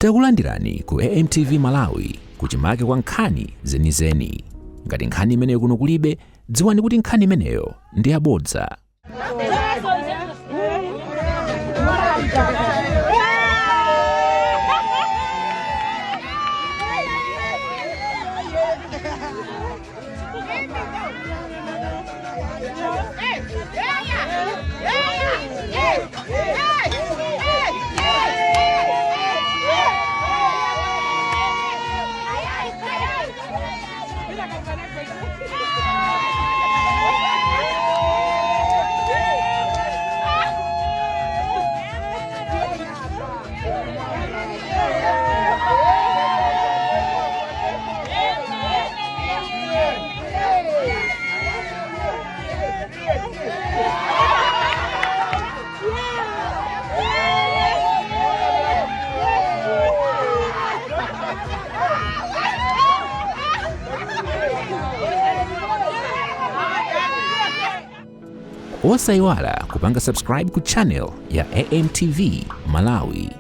Takulandirani ku AMTV Malawi, kuchimake kwa nkhani zenizeni. Ngati nkhani imeneyo kuno kulibe, dziwani kuti nkhani imeneyo ndi yabodza. Osayiwala kupanga subscribe ku channel ya AMTV Malawi.